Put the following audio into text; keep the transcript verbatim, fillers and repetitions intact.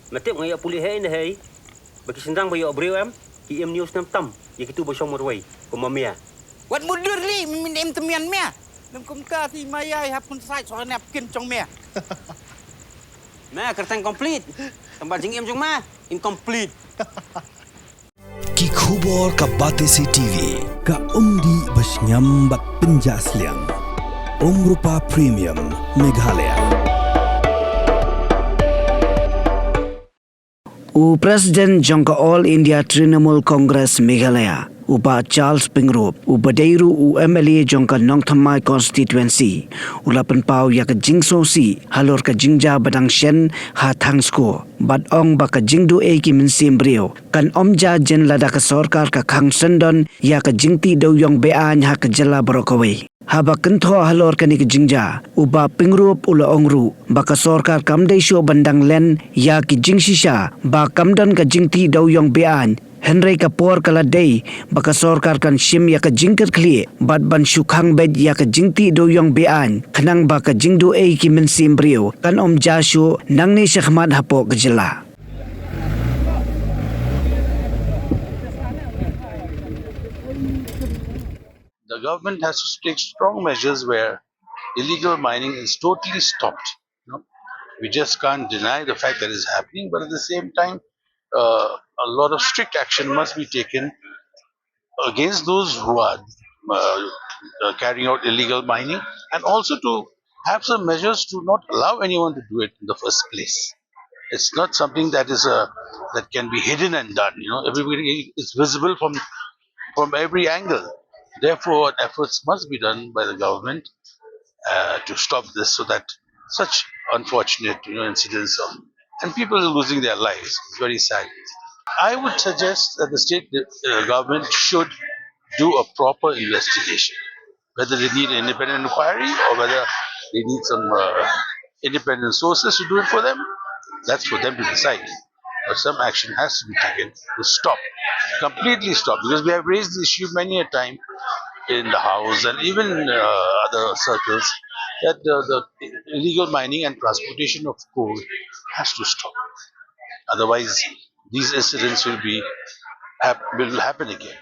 Me tip nga ïoh pule hei ne hei. Ba ki shynrang ba ïoh briew em, ki im news nam tam ïa kitu ba shong marwei kum ma mia. Wat mudur li, me min im temian mia. Lem kumta ti ma ïai hap kun sait soal ne ap kin chong mia. Me kyrteng complete. Tang ba jingim jong me incomplete. Ki khubor ka Batesi T V. Ka umdih ba sngem bad pynjah sliang. Umrupa Premium Meghalaya. U President jong ka All India Trinamool Congress Meghalaya, u Bah Charles Pyngrope, uba dei ruh u M L A jong ka Nongthymmai Constituency, u la pynpaw ïa ka jingsngewsih halor ka jingjia ba dang shen ha Thangsku, bad ong ba ka jingduh ei ki mynsiem briew kan ym jia jin lada ka sorkar ka khang syndon ïa ka jingtih dewïong be-aiñ ha ka jylla baroh kawei. Haba kynthoh halor kane ka jingjia, u Bah Pyngrope u la ong ruh ba ka sorkar kam dei shuh ban dang len ïa ki jingshisha ba kam don ka jingtih dewïong be-aiñ, hynrei ka por ka la dei ba ka sorkar kan shim ïa ka jingkyrkhlieh bad ban shu khang beit ïa ka jingtih dewïong be-aiñ, khnang ba ka jingduh ei ki mynsiem briew kan ym jia shuh nangne shakhmat hapoh ka jylla. The government has to take strong measures where illegal mining is totally stopped. You know, we just can't deny the fact that is happening, but at the same time, uh, a lot of strict action must be taken against those who are uh, uh, carrying out illegal mining, and also to have some measures to not allow anyone to do it in the first place. It's not something that is a that can be hidden and done. You know, everybody is visible from from every angle. Therefore, efforts must be done by the government uh, to stop this, so that such unfortunate, you know, incidents of, and people are losing their lives. It's very sad. I would suggest that the state uh, government should do a proper investigation. Whether they need an independent inquiry or whether they need some uh, independent sources to do it for them, that's for them to decide. But some action has to be taken to stop, completely stop, because we have raised the issue many a time in the House and even uh, other circles that the, the illegal mining and transportation of coal has to stop. Otherwise, these incidents will be hap- will happen again.